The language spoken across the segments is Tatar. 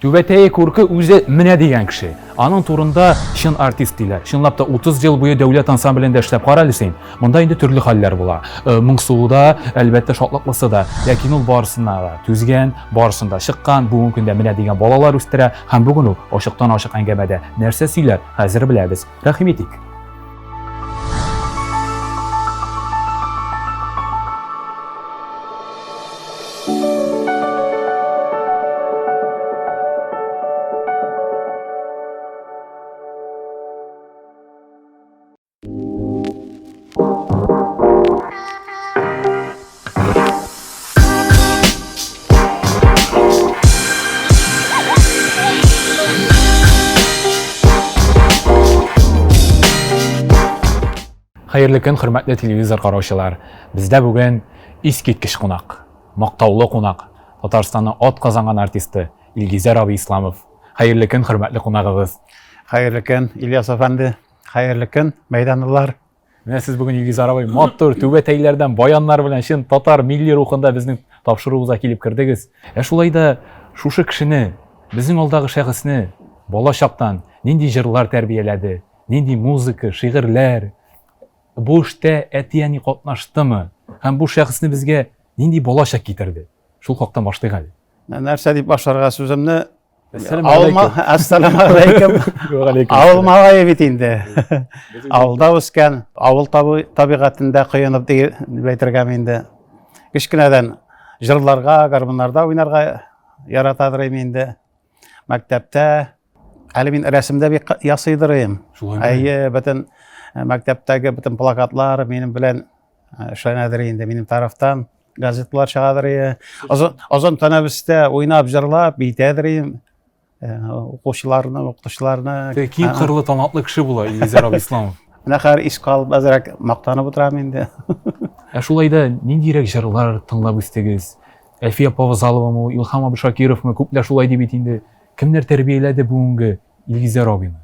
Түбәтәе күрке үзе менә дигән кеше. Аның турында чын артист диләр. Чынлап та 30 ел буе дәүләт ансамблендә эшләп кара әле син. Монда инде төрле хәлләр була. Э, моңсуы да, әлбәттә, шатлыклысы да. Ләкин ул барысына да түзгән, барысын да чыккан, бүгенге көндә менә дигән балалар үстерә һәм бүген ул ачыктан-ачык әңгәмәдә нәрсә сөйләр, хәзер беләбез. Рәхим итик. Хәерле көн, хөрмәтле телевизор караучылар. Бездә бүген искиткеч кунак, мактаулы кунак, Татарстанның ат казанган артисты Илгизәр абый Исламов. Хәерле көн, хөрмәтле кунагыбыз. Хәерле көн, Ильяс әфәнде. Хәерле көн, мәйданлылар. Менә сез бүген Илгизәр абый матур түбәтәйләрдән, баяннар белән чын татар милли рухында безнең тапшыруыбызга килеп кердегез. Ә шулай да шушы кешене, безнең алдагы шәхесне бала чактан нинди җырлар тәрбияләде, нинди музыка, шигырьләр, бу эштә әти-әни катнаштымы? Һәм бу шәхесне безгә нинди балачак китерде? Шул хактан башлыйк әле. Нәрсә дип башларга сүземне? Әссәламу алейкум. Авыл малае бит инде. Авылда үскән, авыл табигатендә коенып дип әйтергә инде. Кечкенәдән җырларга, гармуннарда уйнарга яратадыр инде. Мәктәптә әле мин рәсемдә бик ясыйдыр идем. Әйе, бөтен э, мәктәптәге бөтен плакатлар минем белән э, эшләнәдер инде минем тарафтан. Газетлар чыгадыр иде. Озын, озын тәнәфестә уйнап, җырлап биетәдер идем. Э, укучыларны, укытучыларны. Киң кырлы талантлы кеше була Илгизәр абый Исламов. Менә хәзер искә алып әзрәк мактанып утырам инде. Ә шулай да ниндирәк җырлар тыңлап үстегез? Әлфия апа Авзаловамы, Илһам абый Шакировмы, күпләр шулай ди бит инде. Кемнәр тәрбияләде бүгенге Илгизәр абыйны?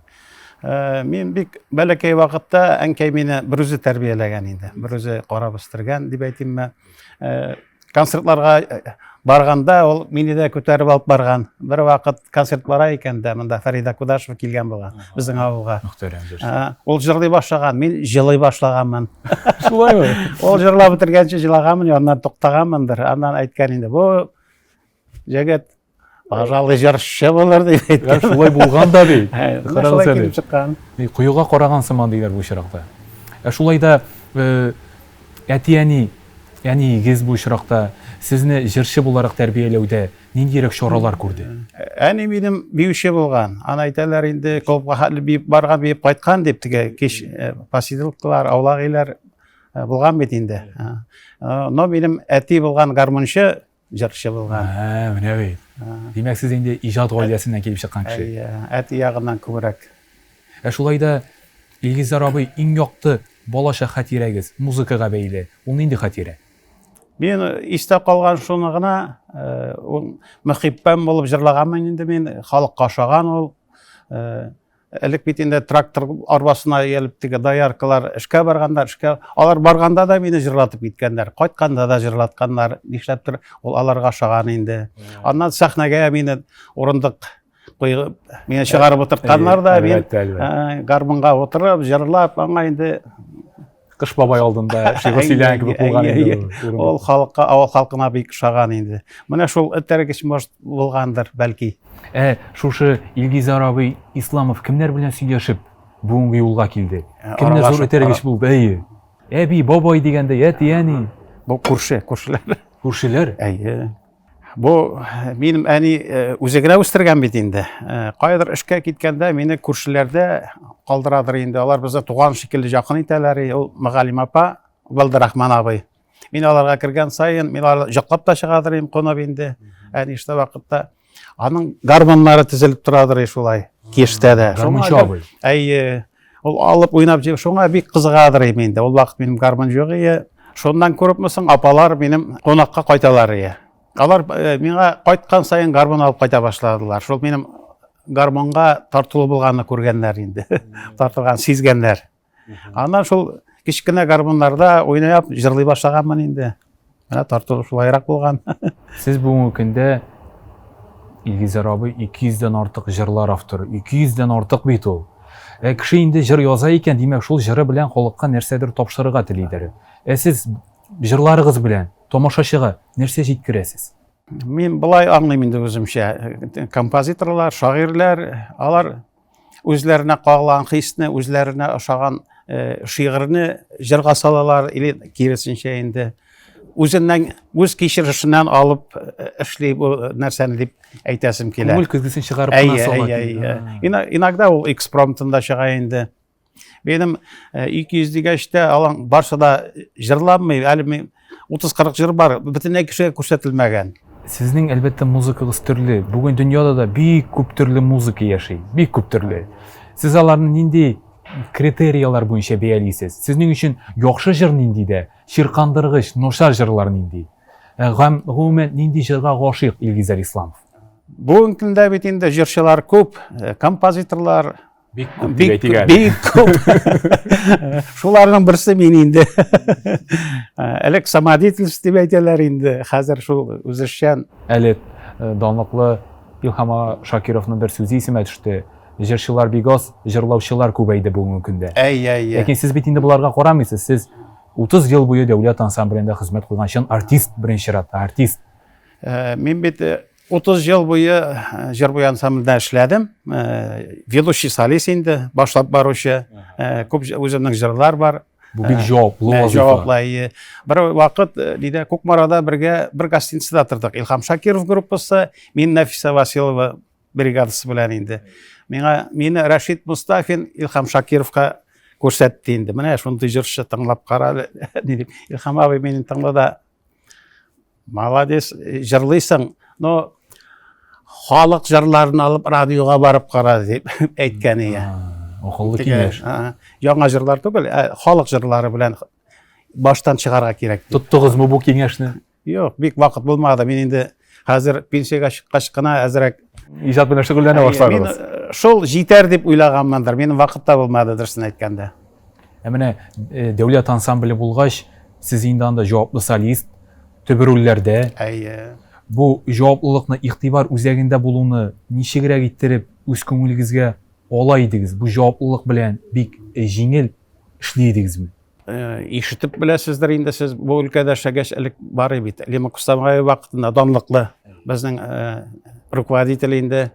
Э, мин бик бәләкәй вакытта әнкәй мине берүзе тәрбияләгән инде. Берүзе карап үстергән дип әйтимме. Э, концертларга э, барганда ул мине дә күтәреп алып барган. Бер вакыт концерт бара икән дә, монда Фәридә Кудашева килгән булган безнең авылга. Мөхтәрәм җырчы. Ул җырлый башлаган, мин җылый башлаганмын. Шулаймы? Ул җырлап бетергәнче җылаганмын, аннан туктаганмындыр. Аннан әйткән инде, бу җегет Пожалуй, җырчы булыр дип әйткән. Шулай булган да бит. Шулай килеп чыккан. Коега караган сыман диләр бу очракта. Ә шулай да э, әти-әни, әниегез бу очракта сезне җырчы буларак тәрбияләүдә ниндирәк чаралар күрде? Әни минем биюче булган. Аны әйтәләр инде, клубка хәтле биеп барган, биеп кайткан дип, теге кич э, посиделкалар, аулак өйләр э, булган бит инде. Но минем әти булган гармунчы, җырчы булган. Ә, менә бит. Димәк, сез инде иҗат гаиләсеннән килеп чыккан кеше. Әйе, әти ягыннан күбрәк. Ә шулай да, Илгизәр абый, иң якты балачак хатирәгез музыкага бәйле. Ул нинди хатирә? Мин истә калган шуны гына, э, ул мөхиббәм булып җырлаганмын инде мин, халыкка ошаган ул. Э, Элек бит инде трактор арбасына иялеп теге дояркалар эшкә барганнар, эшкә алар барганда да мине җырлатып киткәннәр, кайтканда да җырлатканнар. Нишләптер ул аларга ошаган инде. Аннан сәхнәгә мине урындык куйып, мине чыгарып утыртканнар да, мин гармунга утырып, җырлап, аңа инде Кыш бабай алдында шигырь сөйләгән кебек булган инде. Ул халыкка, авыл халкына бик ошаган инде. Менә шул этәргеч может булгандыр, бәлки. Ә шушы Илгизәр абый Исламов кемнәр белән сөйләшеп бүгенге юлга килде? Кемнәр зур этәргеч булды? Әйе. Әби, бабай дигәндә, әти, әни. Бу күрше, күршеләр. Күршеләр? Әйе. Бу минем әни үзе генә үстергән бит инде. Каядыр эшкә киткәндә мине күршеләрдә калдырадыр инде. Алар безне туган шикелле якын итәләр. Ул Мөгаллим апа, Валдырахман абый. Мин аларга кергән саен, мин алар җоклап та чыгадыр идем кунып инде. Әни эштә вакытта. Аның гармоннары тезелеп торадыр шулай. Киштә дә. Гармунчы абый. Әйе. Ул алып уйнап җиб, шуңа бик кызыгадыр идем инде. Ул вакыт минем гармун юк иде. Шуннан күрепме соң, апалар минем кунакка кайталар иде. Алар э, миңа кайткан саен гармун алып кайта башладылар. Шул минем гармунга тартылу булганны күргәннәр инде. Тартылган, сизгәннәр. Аннан шул кечкенә гармуннарда уйнап, җырлый башлаганмын инде. Менә тартылу шулайрак булган. Сез бүгенге көндә Илгизәр абый 200 дән артык җырлар авторы. 200 дән артык бит ул. Ә кеше инде җыр яза икән, димәк, шул җыры белән халыкка нәрсәдер тапшырырга телидер. Ә сез җырларыгыз белән тамашачыга нәрсә җиткерәсез? Мин болай аңлыйм инде үземчә. Композиторлар, шагыйрьләр, алар үзләренә кагылган хисне, үзләренә ошаган э, шигырьне җырга салалар или киресенчә инде. Үзеннән, үз кичерешеннән алып э, эшли бу нәрсәне дип әйтәсем килә. Күңел көзгесен чыгарып кына сала. Әйе, әйе. Иногда ул экспромтында чыга инде. Минем 200 дигәч тә, алаң барсы да җырланмый. Әле мин 30-40 җыр бар, бөтенләй кешегә күрсәтелмәгән. Сезнең, әлбәттә, музыкагыз төрле. Бүген дөньяда да бик күп төрле музыка яши. Бик күп төрле. Сез аларны нинди критерияләр буенча бәялисез? Сезнең өчен яхшы җыр нинди дә, чиркандыргыч, начар җырлар нинди? Һәм гомумән нинди җырга гашыйк Илгизәр Исламов? Бүгенге көндә бит инде җырчылар күп, композиторлар, Бик күп дип әйтик әле. Бик күп. Шуларның берсе мин инде. Элек самодеятельность дип әйтәләр инде. Хәзер шул үзешчән. Әле э, данлыклы Илһам Шакировның бер сүзе исемә төште. Җырчылар бик аз, җырлаучылар күбәйде бүгенге көндә. Әй, әй, әй. Ләкин сез бит инде боларга карамыйсыз. Сез 30 ел буе дәүләт ансамблендә хезмәт куйган чын артист, беренче чиратта артист. Э, мин бит 30 э, ел буе э, җыр буе ансамбльдә эшләдем. Ведущий солист инде, башлап баручы. Күп үземнең җырлар бар. Бу бик җаваплы вазифа. Җаваплы, әйе. Бер вакыт нидә Кукмарада бергә бер гостиницада тордык. Илһам Шакиров группасы, мин Нәфисә Василова бригадасы белән инде. Миңа мине Рәшит Мустафин Илһам Шакировка күрсәтте инде. Менә шундый җырчы тыңлап кара әле, дип. Илһам абый мине тыңлады. Молодец, җырлыйсың, но халык җырларын алып радиога барып кара дип әйткән ия. Акыллы киңәш. Яңа җырлар түгел, ә халык җырлары белән баштан чыгарга кирәк. Тоттыгызмы бу киңәшне? Юк, бик вакыт булмады. Мин инде хәзер пенсиягә чыккач кына әзрәк иҗат белән шөгыльләнә башладыгыз. Мин шул җитәр дип уйлаганмындыр. Минем вакыт та булмады, дөресен әйткәндә. Ә менә э, дәүләт ансамбле булгач, сез инде анда җаваплы солист, төп рольләрдә. Әйе. Бу җаваплылыкны, игътибар үзәгендә булуны ничегрәк иттереп үз күңелегезгә ала идегез? Бу җаваплылык белән бик э, җиңел эшли идегезме? Э, ишетеп беләсездер инде сез бу өлкәдә эшләгәч элек бар бит. Лима Кустангаева вакытында данлыклы безнең руководитель инде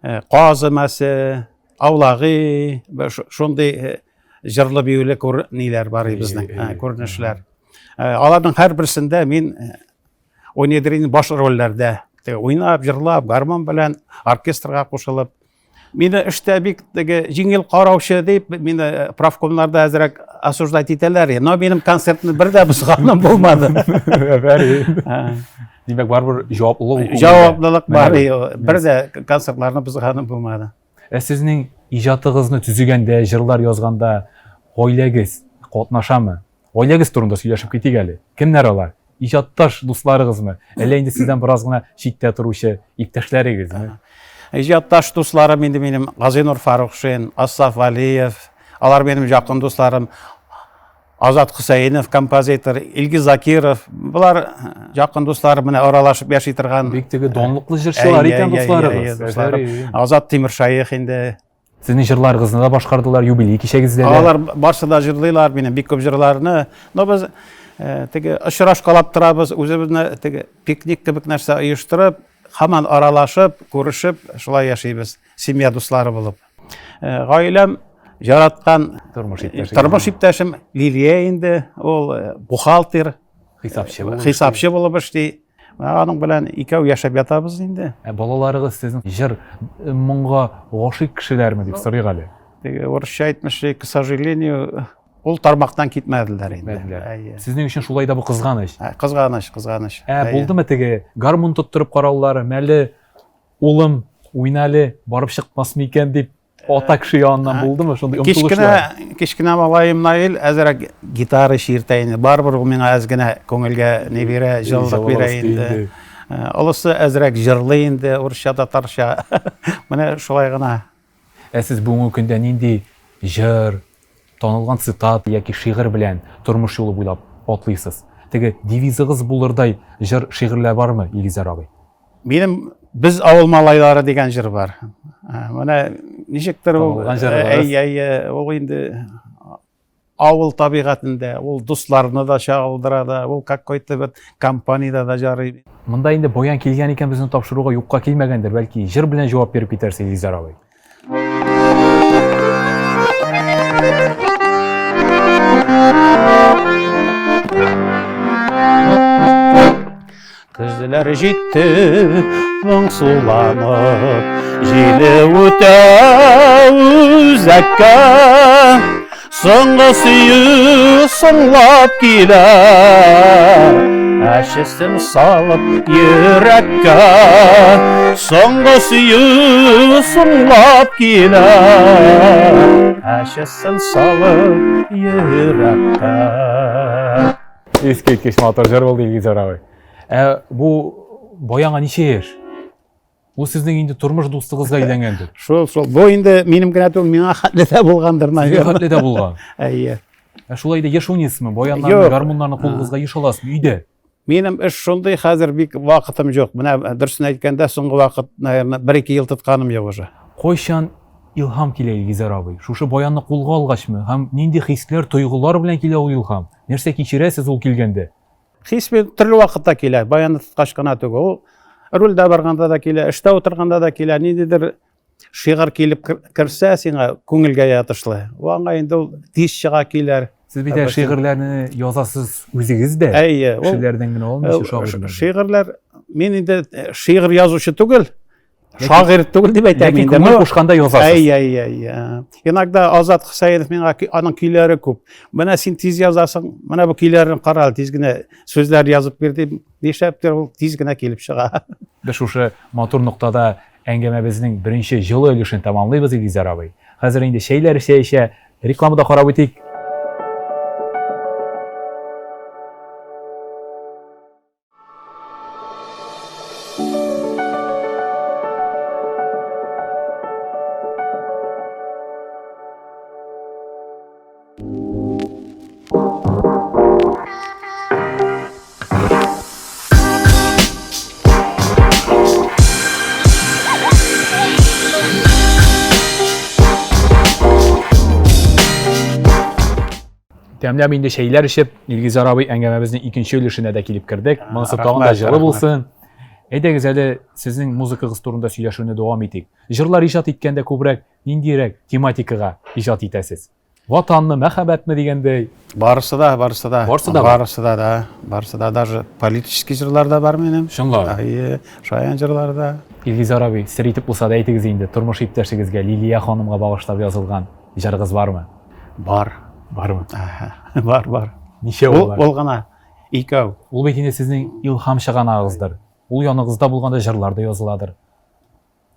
Каз өмәсе, Аулагый, шундый э, җырлы биюле күр ниләр бар безнең э, күренешләр. Э, аларның һәрберсендә мин уйныйдыр баш рольләрдә. Уйнап, җырлап, гармон белән оркестрга кушылып. Мине эштә бик теге җиңел караучы дип, мине правкомнарда әзрәк осуждать итәләр. Но минем концертны бер дә бозганым булмады. Афәрин. Димәк, барыбер җаваплылык. Җаваплылык бар. Бер дә концертларны бозганым булмады. Ә сезнең иҗатыгызны төзегәндә, җырлар язганда гаиләгез катнашамы? Гаиләгез турында сөйләшеп китик әле. Кемнәр алар? Иҗатташ дусларыгызмы? Әллә инде сездән бераз гына читтә торучы иптәшләрегезме? Иҗатташ дусларым инде минем Газинур Фарукшин, Асаф Валиев, алар минем якын дусларым. Азат Хөсәенов композитор, Илгиз Закиров, болар э, якын дуслар менә аралашып яши торган. Бик теге данлыклы җырчылар икән дусларыгыз. Азат Тимершаех инде. Сезнең җырларыгызны да башкардылар юбилей кичәгездә дә. Алар барсы да җырлыйлар минем бик күп җырларны. Но без э, теге очрашкалап торабыз, үзебезне теге пикник кебек нәрсә оештырып, һаман аралашып, күрешеп шулай яшибез, семья дуслары булып. Э, гаиләм яраткан тормыш иптәшем, тормыш иптәшем Лилия инде, ул э, бухгалтер, хисапчы булып хисапчы булып эшли. Аның белән икәү яшәп ятабыз инде. Ә балаларыгыз сезнең җыр э, моңга гашыйк кешеләрме дип сорыйк әле. Теге орысча әйтмешли, к сожалению, ул тармактан китмәделәр инде. Китмәделәр. Сезнең өчен шулай да бу кызганыч. Кызганыч, кызганыч. Ә булдымы теге гармун тоттырып караулары, мәле Улым, уйна әле, барып чыкмас микән дип, ата кеше яныннан булдымы шундый омтылышлар? Кечкенә, кечкенә малаем Наил әзрәк гитара чиертә инде. Барыбер ул миңа әз генә күңелгә ни бирә, җылылык бирә инде. Э, олысы әзрәк җырлый инде, урысча, татарча. Менә шулай гына. Ә сез бүгенге көндә нинди җыр, танылган цитата яки шигырь белән тормыш юлы буйлап атлыйсыз? Теге девизыгыз булырдай җыр, шигырьләр бармы, Илгизәр абый? Минем Без авыл малайлары дигән җыр бар. Менә ничектер ул, әй, әй, ул инде авыл табигатендә, ул дусларны да чагылдыра да, ул какой-то бер компаниядә дә жарый. Монда инде баян килгән икән безнең тапшыруга юкка килмәгәндер, бәлки җыр белән җавап биреп китәрсез, Илгизәр абый. Көзләр җитте, моңсуланып, җиле үтә үзәккә. Соңгы сөю соңлап килә, әчесен салып йөрәккә. Соңгы сөю соңлап килә, әчесен салып йөрәккә. Искиткеч матур җыр булды, Илгизәр абый. Ә бу баяңа ничә яшь? Ул сезнең инде тормыш дустыгызга әйләнгәндер. Шул, шул. Бу инде минем генә түгел, миңа хәтле дә булгандыр, наверное. Сезгә хәтле дә булган. Әйе. Ә шулай да еш уйныйсызмы? Баяннарны, гармуннарны кулыгызга еш аласызмы өйдә? Минем эш шундый, хәзер бик вакытым юк. Менә дөресен әйткәндә, соңгы вакыт, наверное, бер-ике ел тотканым юк уже. Кайчан илһам килә, Илгизәр абый? Шушы баянны кулга алгачмы? Һәм нинди хисләр, тойгылар белән килә ул илһам? Нәрсә кичерәсез ул килгәндә? Хис бит төрле вакытта килә, баянны тоткач кына түгел. Ул рульдә барганда да килә, эштә утырганда да килә, ниндидер шигырь килеп керсә сиңа күңелгә ятышлы. Ул аңа инде ул тиз чыга килер. Сез бит шигырьләрне язасыз үзегез дә. Әйе, ул кешеләрдән генә алмыйсыз шагыйрьләр. Шигырьләр мин инде шигырь язучы түгел, Шагыйрь түгел дип әйтәм инде. Ләкин күңел кушканда язасыз. Әй, әй, әй. Иногда Азат Хөсәенов миңа аның көйләре күп. Менә син тиз язасың, менә бу көйләрен кара, тиз генә сүзләр язып бир дип, нишләптер ул тиз генә килеп чыга. Без шушы матур ноктада әңгәмәбезнең беренче җылы өлешен тәмамлыйбыз, Илгизәр абый. Хәзер инде чәйләр эчә-эчә реклама да карап үтик. Тәмләп инде чәйләр эчеп, Илгизәр абый әңгәмәбезнең икенче өлешенә дә килеп кердек. Монысы тагын да җылы булсын. Әйдәгез әле сезнең музыкагыз турында сөйләшүне дәвам итик. Җырлар иҗат иткәндә күбрәк ниндирәк тематикага иҗат итәсез? Ватанны, мәхәббәтме дигәндәй? Барысы да, барысы да. Барысы да. Барысы да, да. Барысы да, даже политический җырлар да бар минем. Чынлап. Әйе, шаян җырлар да. Илгизәр абый, сер итеп булса да әйтегез инде, тормыш иптәшегезгә Лилия ханымга багышлап язылган җырыгыз бармы? Бар. Бармы? Әһә, бар, бар. Ничә ул? Ул гына, икәү. Ул бит инде сезнең илһам чыганагыгыздыр. Ул яныгызда булганда җырлар да языладыр.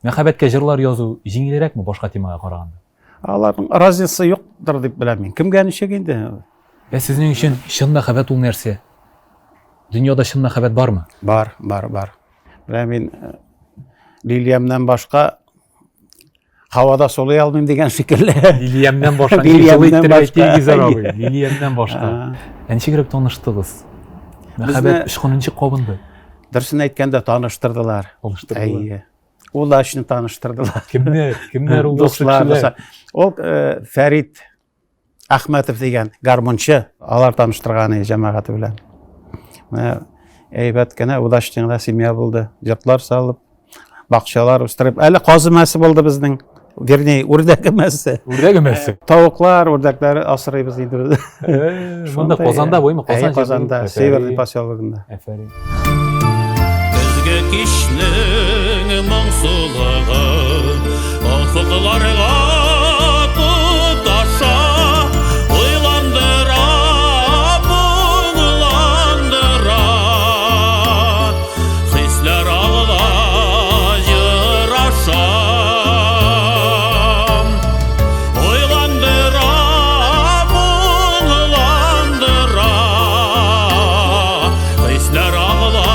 Мәхәббәткә җырлар язу җиңелрәкме башка темага караганда? Аларның разница юктыр дип беләм мин. Кемгә ничек инде? Ә сезнең өчен чын мәхәббәт ул нәрсә? Дөньяда чын мәхәббәт бармы? Бар, бар, бар. Менә мин э, Лилиямнән башка һавада сулый алмыйм дигән шикелле. Лилиямнән башка. Лилиямнән башка. Лилиямнән башка. Ә ничегрәк таныштыгыз? Мәхәббәт очкыны ничек кабынды? Дөресен әйткәндә таныштырдылар. Таныштырдылар. Әйе. Ул да өчен таныштырдылар. Кемнәр? Кемнәр ул дуслар? Дуслар. Ул э, Фәрит Әхмәтов дигән гармунчы, алар таныштырган җәмәгате белән. Менә әйбәт кенә, удачный гына семья булды. Йортлар салып, бакчалар үстереп. Әле каз өмәсе булды безнең. Вернее, үрдәк өмәсе. Үрдәк өмәсе. Тавыклар, үрдәкләр асрыйбыз инде без. Монда Казанда буймы? Казан Казанда, Северный поселогында. Әфәрин. Көзге кичнең моңсулыгы офыкларга тоташа, уйландыра, моңландыра. Хисләр агыла җыр аша. Уйландыра, моңландыра. Хисләр агыла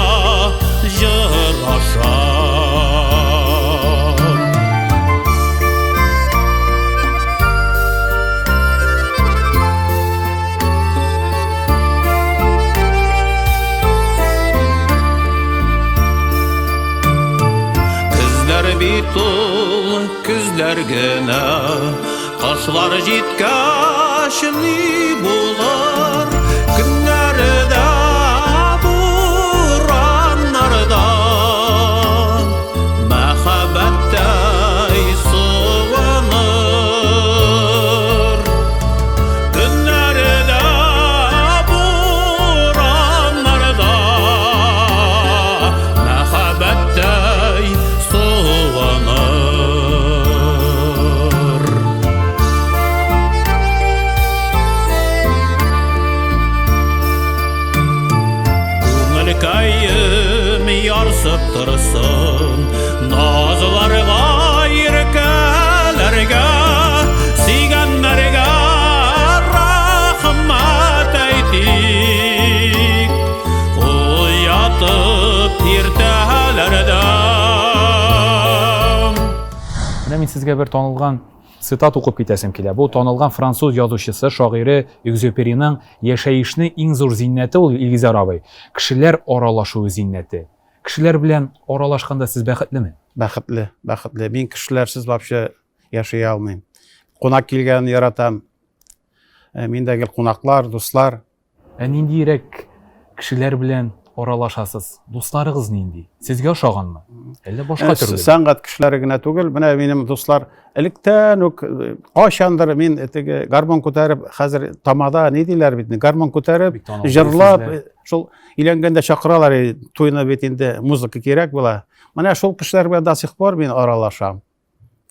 җыр аша. көзләр генә. Кышлар җиткәч ни булыр? Көннәрдә бураннарда мәхәббәттәй суыныр. Көннәрдә бураннарда мәхәббәттәй суыныр. Күңелкәем ярсып торсын, назларга, иркәләргә, сөйгәннәргә рәхмәт әйтик. Уятып иртәләрдә. Менә мин сезгә бер танылган цитат укып китәсем килә. Бу танылган француз язучысы, шагыйре Экзюпериның яшәешнең иң зур зиннәте ул, Илгизәр абый, кешеләр аралашуы зиннәте. Кешеләр белән аралашканда сез бәхетлеме? Бәхетле, бәхетле. Мин кешеләрсез вообще яши алмыйм. Кунак килгәнен яратам. Э, мин дә гел кунаклар, дуслар. Ә ниндиерәк кешеләр белән аралашасыз? Дусларыгыз нинди? Сезгә ошаганмы? Әллә башка э, төрле? Сәнгать кешеләре генә түгел, менә минем дуслар электән үк э, кайчандыр мин теге гармун күтәреп, хәзер тамада ни диләр бит, гармун күтәреп, җырлап, э, шул өйләнгәндә чакыралар, туйны бит инде музыка кирәк була. Менә шул кешеләр белән до сих пор мин аралашам.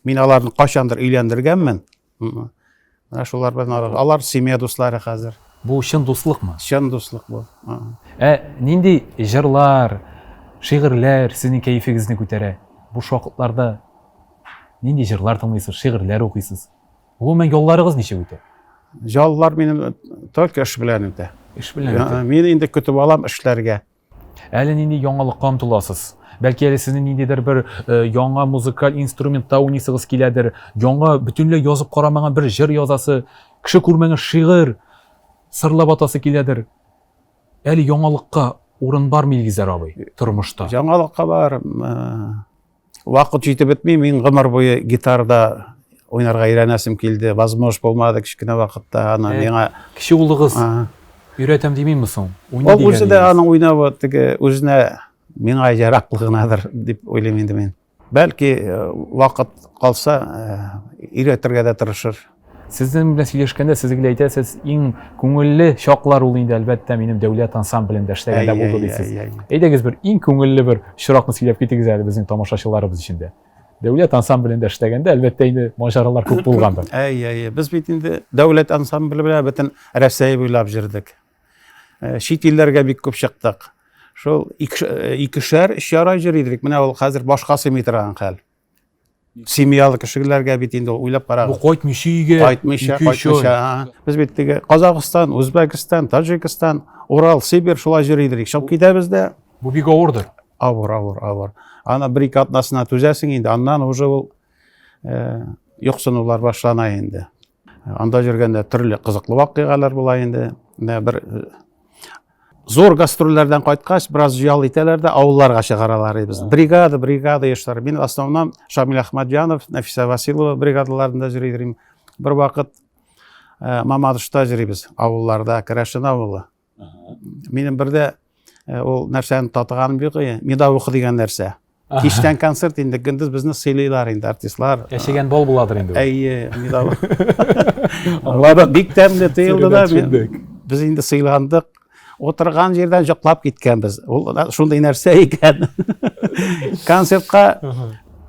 Мин аларны кайчандыр өйләндергәнмен. Менә шулар белән алар, алар семья дуслары хәзер. Бу чын дуслыкмы? Чын дуслык бу. Ә нинди җырлар, шигырьләр сезнең кәефегезне күтәрә? Буш вакытларда нинди җырлар тыңлыйсыз, шигырьләр укыйсыз? Гомумән, ялларыгыз ничек үтә? Яллар минем только эш белән үтә. Эш белән үтә. Мин инде көтеп алам эшләргә. Әле нинди яңалыкка омтыласыз? Бәлки әле сезнең ниндидер бер э, яңа музыкаль инструментта уйныйсыгыз киләдер, яңа бөтенләй язып карамаган бер җыр язасы, кеше күрмәгән шигырь сырлап атасы киләдер. Әле яңалыкка урын бармы, Илгизәр абый, тормышта? Яңалыкка бар. Э, Вакыт җитеп бетми, мин гомер буе гитарада уйнарга өйрәнәсем килде. Возможность булмады кечкенә вакытта. Аны миңа кече улыгыз өйрәтәм димиме соң? Уйный дигән. Ул үзе дә аның уйнавы теге үзенә миңа яраклы гынадыр дип уйлыйм инде мин. Бәлки э, вакыт калса, э, өйрәтергә дә тырышыр. Сезнең белән сөйләшкәндә сез гел әйтәсез, иң күңелле чаклар ул инде әлбәттә минем дәүләт ансамблендә эшләгәндә булды дисез. Әйдәгез бер иң күңелле бер очракны сөйләп китегез әле безнең тамашачыларыбыз өчен дә. Дәүләт ансамблендә эшләгәндә әлбәттә инде маҗаралар күп булгандыр. Әй, әй, без бит инде дәүләт ансамбле белән бөтен Рәсәй буйлап йөрдек. Э, чит илләргә бик күп чыктык. Шул э, икешәр, өч ярай йөри идек. Менә ул хәзер башка сыймый торган хәл. Семьялы кешеләргә бит инде уйлап карагыз. Бу кайтмыйча өйгә. Кайтмыйча, кайтмыйча. Без бит теге Казахстан, Үзбәкстан, Таҗикстан, Урал, Сибирь шулай йөри идек. Чыгып китәбез дә. Бу бик авырдыр. Авыр, авыр, авыр. Ана бер ике атнасына түзәсең инде, аннан уже ул э, юксынулар башлана инде. Анда йөргәндә төрле кызыклы вакыйгалар була инде. Менә бер э, зур гастрольләрдән кайткач, бераз ял итәләр дә авылларга чыгаралар без. Бригада, бригада яшьләр. Мин в основном Шамил Әхмәтҗанов, Нәфисә Василова бригадаларында йөри идем. Бер вакыт э, Мамадышта йөрибез, авылларда, Керәшен авылы. Минем бердә э, ул нәрсәне татыганым юк, медовуха дигән нәрсә. Кичтән концерт инде, көндез безне сыйлыйлар инде артистлар. Әчегән бал буладыр инде. Әйе, медовуха. Аңладык. Бик тәмле тоелды да. Без инде сыйландык. Утырган җирдән йоклап киткәнбез. Ул шундый нәрсә икән. Концертка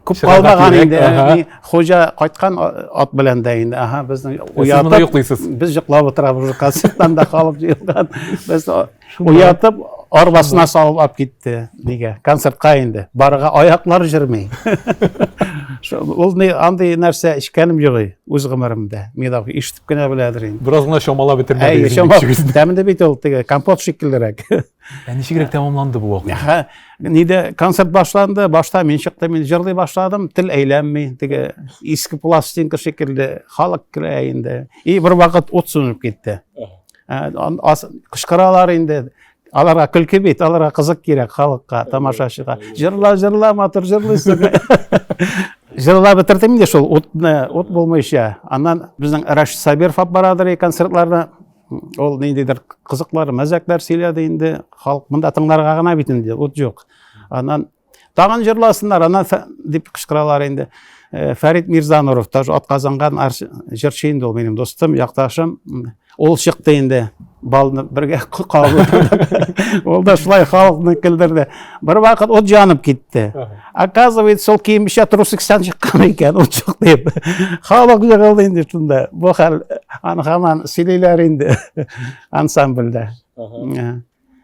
күп калмаган инде. Хуҗа кайткан ат белән дә инде. Ага, безне уятып. Йоклыйсыз. Без йоклап утырабыз, концерттан да калып җыелган. Без Уятып, арбасына салып алып китте. Нигә? Концертка инде. Барырга аяклар җырмый. Ул ни андый нәрсә эчкәнем юк үз гомеремдә. Мин ишетеп кенә беләдер инде. Бераз гына чамалап бетермәде. Әй, чамалап. Тәмле бит ул теге компот шикеллерәк. Ә ничегрәк тәмамланды бу вакыт? Нидә концерт башланды, башта мин чыктым, мин җырлый башладым, тел әйләнми, теге иске пластинка шикелле халык көлә инде. И бер вакыт ут сүнеп китте. Ә, кычкыралар инде. Аларга көлке бит, аларга кызык кирәк халыкка, тамашачыга. Җырла, җырла, матур җырлыйсың. Җырлап бетердем инде шул утны, ут булмыйча. Аннан безнең Рашид Сабиров алып барадыр концертларны. Ул ниндидер кызыклар, мәзәкләр сөйләде инде. Халык монда тыңларга гына бит инде, ут юк. Аннан тагын җырласыннар, аннан дип кычкыралар инде. Фәрит Мирзануров тоже атказанган җырчы инде ул минем дустым, якташым. Ул чыкты инде балны бергә кабып. Ул да шулай халыкны көлдерде. Бер вакыт ут янып китте. Оказывается, ул киемчә трусикстан чыккан икән, ут чык дип. Халык егылды инде шунда. Бу хәл аны һаман сөйлиләр инде ансамбльдә.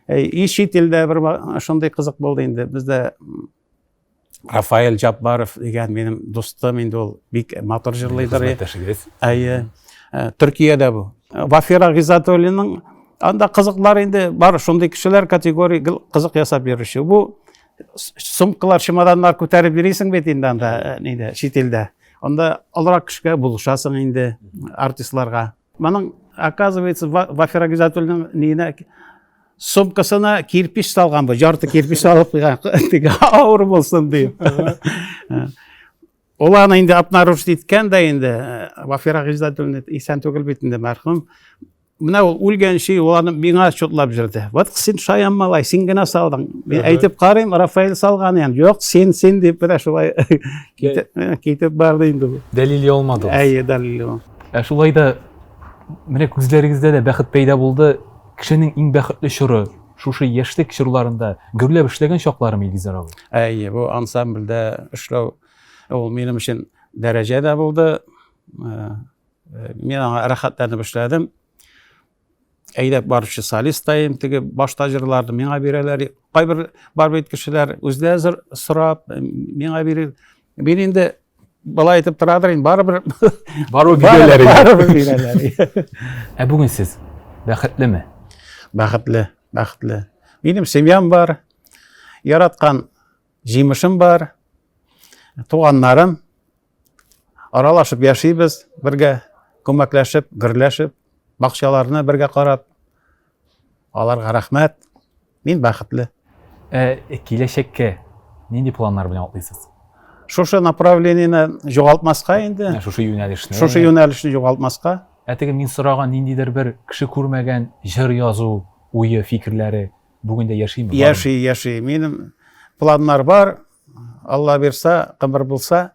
И чит илдә бер шундый кызык булды инде. Бездә Рафаэль Җаббаров дигән минем дустым инде ул бик матур җырлыйдыр. Хезмәттәшегез. Әйе. Төркиядә бу. Вафира Гизатуллиның анда кызыклар инде бар шундый кешеләр категория гел кызык ясап йөрүче. Бу сумкалар, чемоданнар күтәреп йөрисең бит инде анда нидә, чит илдә. Анда олырак кешегә булышасың инде артистларга. Моның, оказывается, Вафира Гизатуллиның ниенә сумкасына кирпич салган бу, ярты кирпич салып куйган, теге авыр булсын дип. Ул аны инде обнаружить иткән дә инде, Вафира Гыйззәтуллина исән түгел бит инде мәрхүм. Менә ул үлгәнче ул аны миңа чутлап йөрде. Вот син шаян малай, син генә салдың. Мин әйтеп карыйм, Рафаэль салган икән. Юк, син, син дип менә шулай китеп барды инде бу. Дәлили алмадыгыз. Әйе, дәлили. Ә шулай да менә күзләрегездә дә бәхет пәйда булды. Кешенең иң бәхетле чоры шушы яшьлек чорларында гөрләп эшләгән чакларым, Илгизәр абый. Әйе, бу ансамбльдә эшләү ул минем өчен дәрәҗә дә булды. Мин аңа рәхәтләнеп эшләдем. Әйдәп баручы солист та идем, теге башта җырларны миңа бирәләр. Кайбер бар бит кешеләр үзләре сорап, миңа бирер. Мин инде Болай итеп торадыр инде, барыбер барыбер бирәләр. Барыбер бирәләр. Ә бүген сез бәхетлеме? Бәхетле, бәхетле. Минем семьям бар, яраткан җимешем бар, туганнарым. Аралашып яшибез бергә, күмәкләшеп, гөрләшеп, бакчаларны бергә карап. Аларга рәхмәт. Мин бәхетле. Ә киләчәккә нинди планнар белән атлыйсыз? Шушы направлениене югалтмаска инде. Менә шушы юнәлешне. Шушы юнәлешне югалтмаска. Ә теге мин сораган ниндидер бер кеше күрмәгән җыр язу уе, фикерләре бүген дә яшиме? Яши, яши. Минем планнар бар. Алла бирса, гомер булса,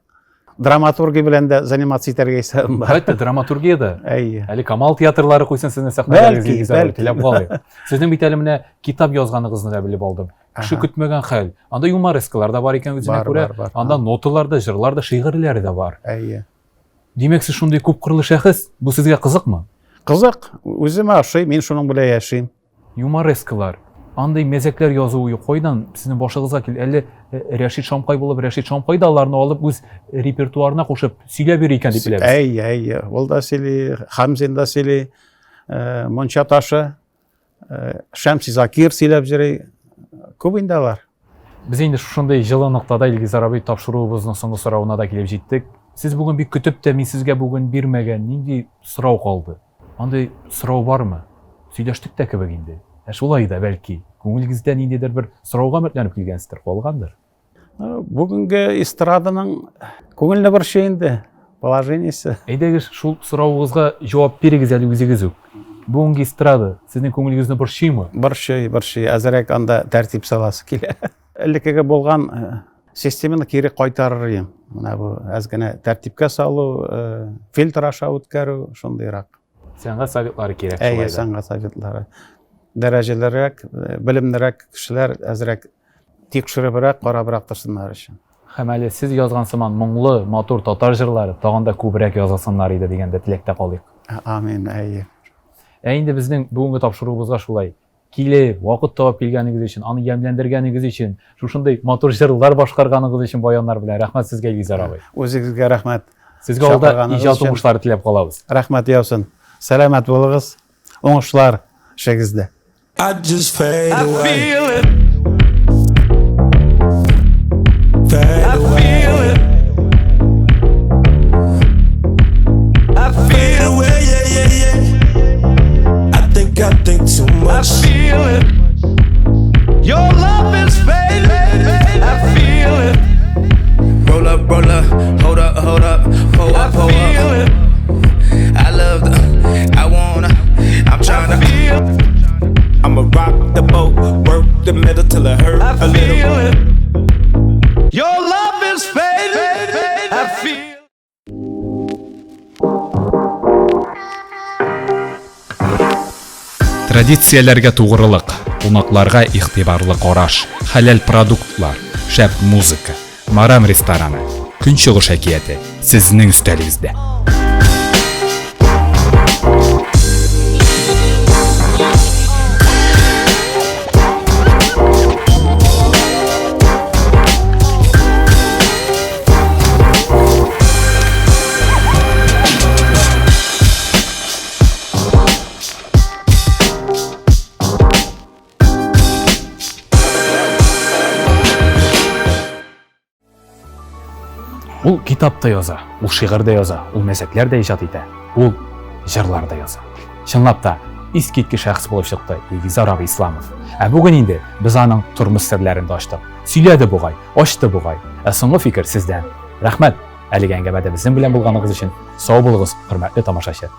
драматургия белән дә заниматься итәргә исәбем бар. Әлбәттә, драматургия дә. Әйе. Әле Камал театрлары куйсын сезне сәхнәгә. Бәлки, бәлки. Теләп калыйк. Сезнең бит әле менә китап язганыгызны да белеп алдым. Кеше көтмәгән хәл. Анда юморескалар да бар икән үзенә күрә. Бар, бар, Анда ноталар да, җырлар да, шигырьләр дә бар. Әйе. Димәк, сез шундый күпкырлы шәхес. Бу сезгә кызыкмы? Кызык. Үземә ошый, мин шуның белән яшим. Юморескалар, андый мәзәкләр язу уе кайдан сезнең башыгызга килде? Әллә Рәшит Шамкай булып, Рәшит Шамкай да аларны алып үз репертуарына кушып сөйләп йөри икән дип беләбез. Әй, әй, ул да сөйли, Хамзин да сөйли, Мунча ташы, Шәмси Закир сөйләп йөри. Күп инде алар. Без инде шушындый җылы ноктада Илгизәр абый тапшыруыбызның соңгы соравына да килеп җиттек. Сез бүген бик көтеп тә мин сезгә бүген бирмәгән нинди сорау калды? Андый сорау бармы? Сөйләштек тә кебек инде. Ә шулай да, бәлки, күңелегездә ниндидер бер сорауга өметләнеп килгәнсездер, калгандыр. Бүгенге эстраданың күңелне борчый инде положениесе. Әйдәгез, шул соравыгызга җавап бирегез әле үзегез үк. Бүгенге эстрада сезнең күңелегезне борчыймы? Борчый, борчый. Әзерәк анда тәртип саласы килә. Элеккеге булган системаны кире кайтарыр идем. Менә бу әз генә тәртипкә салу, фильтр аша үткәрү, шундыйрак. Сәнгать советлары кирәк. Әйе, сәнгать советлары. Дәрәҗәлерәк, белемлерәк кешеләр әзрәк тикшеребрәк, карабрак торсыннар өчен. Һәм әле сез язган сыман моңлы, матур татар җырлары тагын да күбрәк язылсыннар иде дигән дә теләктә калыйк. Амин, әйе. Ә инде безнең бүгенге тапшыруыбызга шулай килеп, вакыт табып килгәнегез өчен, аны ямьләндергәнегез өчен, шушындый матур җырлар башкарганыгыз өчен баяннар белән рәхмәт сезгә, Илгизәр абый. Үзегезгә рәхмәт. Сезгә алда иҗат уңышлары теләп калабыз. Рәхмәт яусын. Сәламәт булыгыз. Уңышлар эшегездә. I just fade away. I feel it. Fade I away. feel it. I Fade feel away, yeah, yeah, yeah. I think too I much. feel it. I feel. Традицияләргә тугрылык, кунакларга игътибарлы караш, хәләл продуктлар, шәп музыка, Марам рестораны, Көнчыгыш әкияте сезнең өстәлегездә. Ул китап та яза, ул шигырь дә яза, ул мәзәкләр дә иҗат итә, ул җырлар да яза. Чынлап та, искиткеч шәхес булып чыкты Илгизар абый Исламов. Ә бүген инде без аның тормыш серләрен дә ачтык. Сөйләде бугай, ачты бугай. Ә соңгы фикер сездән. Рәхмәт әлеге әңгәмәдә безнең белән булганыгыз өчен. Сау булыгыз, хөрмәтле тамашачы.